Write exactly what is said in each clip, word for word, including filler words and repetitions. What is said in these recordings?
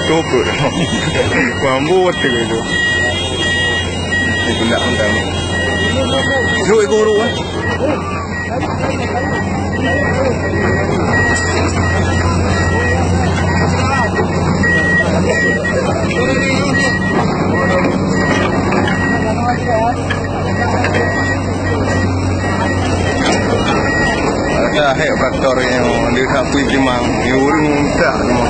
Copot. Mambu betul itu. Itu nak undang. Itu ikut urut, eh. Ada hek traktor yang dia tak pui jemang, dia urung tak semua.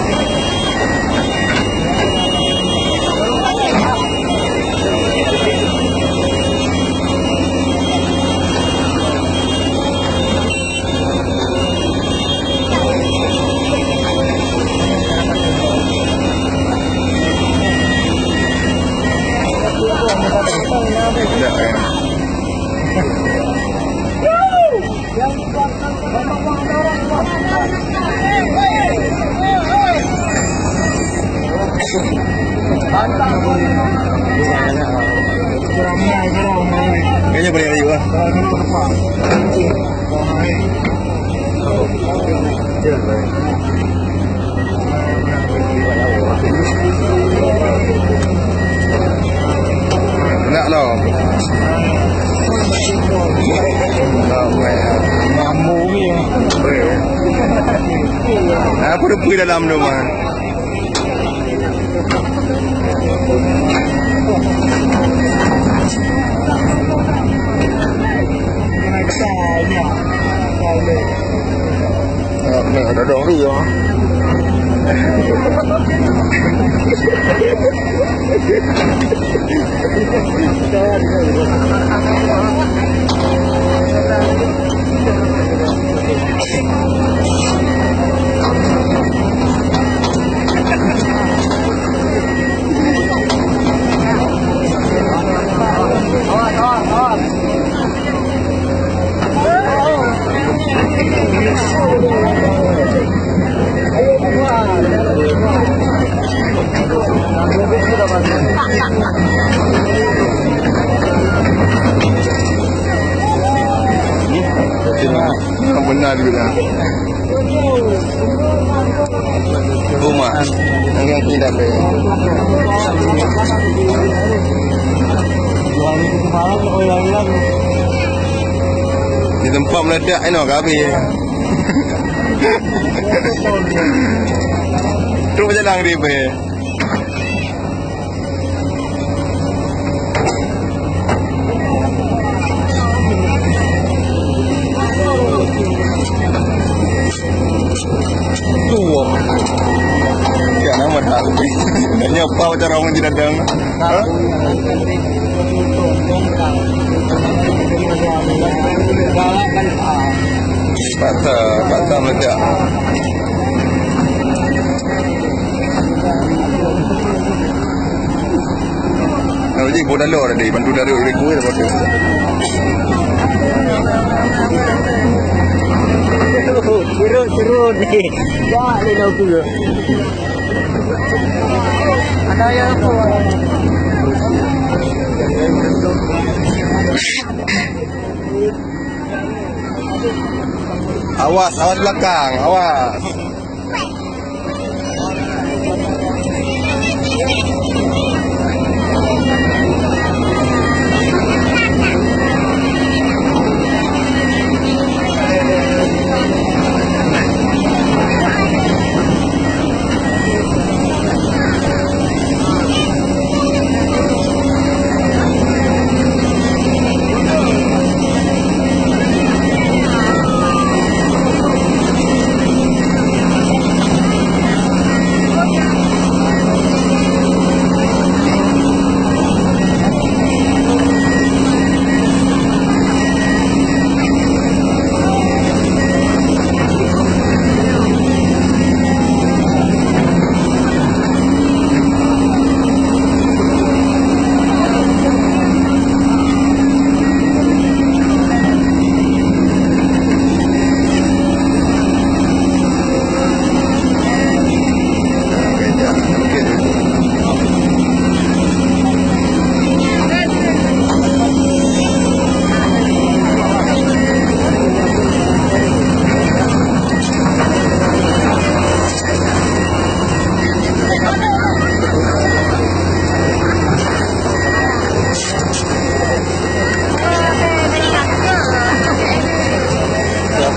Kayaknya boleh lagi lah. Nak lo. Mampu ni. Aku dah pergi dalam tu mah. Nah, nah, ada dong dia. Benar juga. Rumah. Yang tidak ada. Di tempat meledak, inoe ka habéh. Trok jalan ribet. Tuwoe. Tiap nama dah. Dah nyoe pah cara orang jidatang. Ha? Patah, patah meledak. Nah, jadi boh dalor tadi, bantu darut ribu ya, boh. Serut, serut ni. Dah, ni dah tu. Ada yang tu. Awas, awas belakang, awas.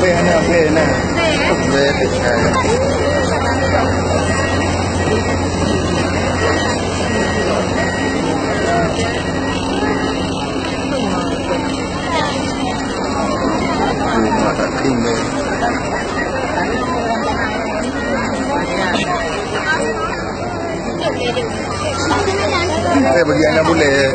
Saya bagi anak boleh.